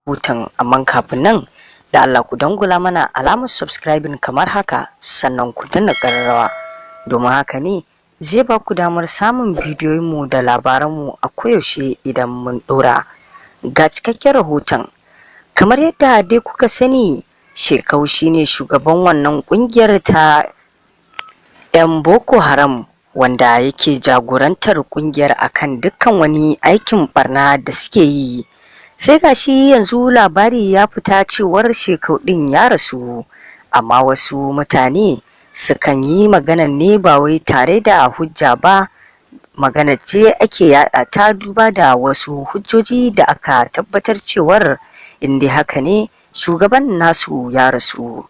Rahoton, amma kafin nan, da Allah ku dangula mana alamar subscribing kamar haka, sannan ku danna ƙararrawa, domin haka ne zai ba ku damar samun bidiyoyinmu da labaranmu a koyaushe idan mun ɗora. Ga cikakken rahoton. Kamar yadda dai kuka sani, Shekau shine shugaban wannan ƙungiyar ta 'yan Boko Haram, wanda yake jagorantar ƙungiyar akan dukkan wani aikin barna da suke yi. Sai gashi yanzu labari ya fita cewar Shekau ɗin ya rasu, amma wasu mutane sukan yi maganan ne ba wai tare da hujja ba. Magana ce ake yaɗa ta duba da wasu hujjoji da aka tabbatar cewar in dai haka ne, shugaban nasu ya rasu.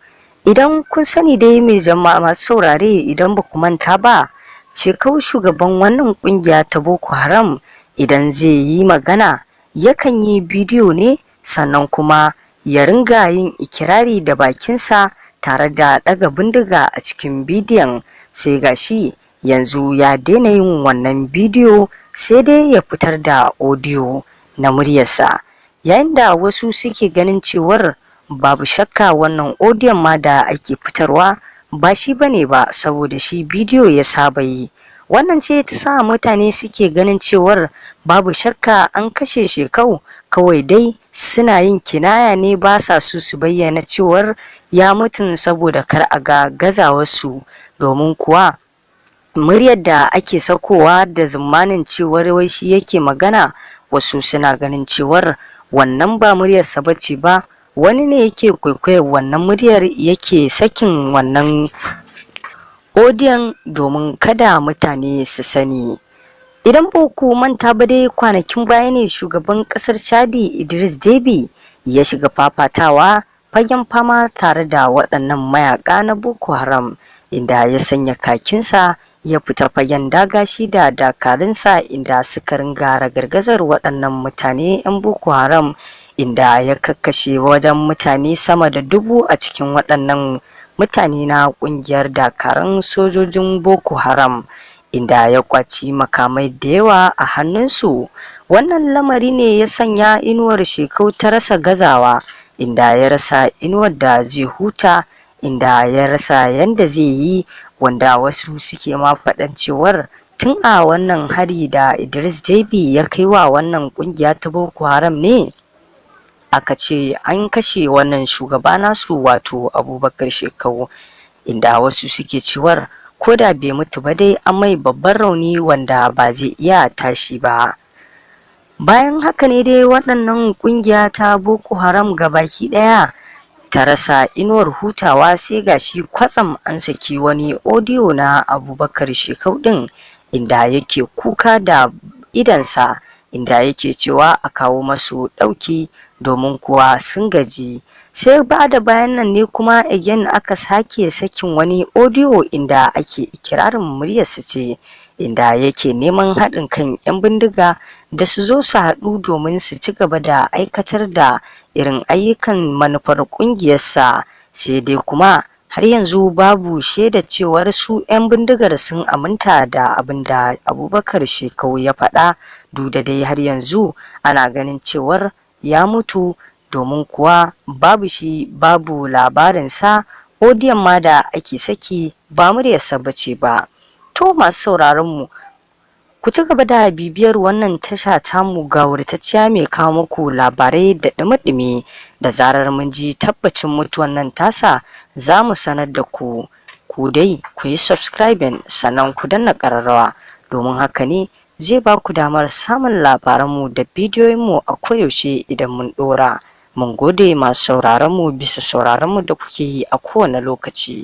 Idan kun sani dai, mai jama'a masu saurare, idan ba ku manta ba, Shekau, shugaban wannan kungiya ta Boko Haram, idan zai yi magana yakan yi bidiyo ne, sannan kuma ya ringa yin ikirari da bakinsa tare da ɗaga bindiga a cikin bidiyon. Sai gashi yanzu ya daina yin wannan bidiyo, sai dai ya fitar da audio na muryarsa, yayin da wasu suke ganin cewar babu shakka wannan audion ma da ake fitarwa ba shi bane ba, saboda shi bidiyo ya saba yi. Wannan ce ta sa mutane suke ganin cewar babu shakka an kashe Shekau, kawai dai suna yin kinaya ne, ba sa so su bayyana cewar ya mutun saboda kar a ga gazawarsu, domin kuwa muryar da ake sakowa da zummanin cewar wai shi yake magana, wasu suna ganin cewar wannan ba muryarsa bace ba, wani ne yake kwaikwayar wannan muryar yake sakin wannan odiyon domin kada mutane su sani. Idan ba ku manta ba dai, kwanakin baya ne shugaban kasar Chadi, Idris Deby, ya shiga fafatawa fagen fama tare da waɗannan mayaka na Boko Haram, inda ya sanya kakinsa ya fita fagen daga shi da dakarunsa, inda suka ringa ragargazar waɗannan mutane 'yan Boko Haram, inda ya kakkashe wajen mutane sama da 1000 a cikin waɗannan mutane na ƙungiyar dakarun sojojin Boko Haram, inda ya kwaci makamai da yawa a hannunsu. Wannan lamari ne ya sanya inuwar Shekau ta rasa gazawa, inda ya rasa inuwar da zai huta, inda ya rasa yanda zai yi, wanda wasu suke ma faɗan cewar tun a wannan hari da Idris Deby ya kai wa wannan kungiya ta Boko Haram ne aka ce an kashe wannan shugaba nasu, wato Abubakar Shekau, inda wasu suke cewar ko da bai mutu ba dai, an mai babban rauni wanda ba zai iya tashi ba. Bayan haka ne dai waɗannan ƙungiya ta Boko Haram gabaki ɗaya ta rasa inuwar hutawa, sai gashi kwatsam an saki wani audio na Abubakar Shekau ɗin, inda yake kuka da idansa, inda yake cewa a kawo masu ɗauki domin kuwa sun gaji. Sai ba da bayan nan ne kuma again aka sake sakin wani audio inda ake ikirarin muryarsa ce, inda yake neman haɗin kan 'yan bindiga da su zo su haɗu domin su ci gaba da aikatar da irin ayyukan manufar ƙungiyarsa. Sai dai kuma har yanzu babu shaida cewar su 'yan bindigar sun aminta da abin da Abubakar Shekau ya faɗa, duk da dai har yanzu ana ganin cewar ya mutu, domin kuwa babu shi, babu labarinsa, odiyon ma da ake saki ba muryarsa bace ba. To, masu sauraron mu, ku ci gaba da bibiyar wannan tasha tamu gawurtacciya mai kawo muku labarai da ɗumi-ɗumi. Da zarar mun ji tabbacin mutuwan nan tasa, za mu sanar da ku. Ku dai ku yi subscribing, sannan ku danna ƙararrawa, domin haka ne zai ba ku damar samun labaranmu da bidiyoyinmu a koyaushe idan mun ɗora. Mun gode, masu sauraronmu, bisa sauraronmu da kuke yi a kowane lokaci.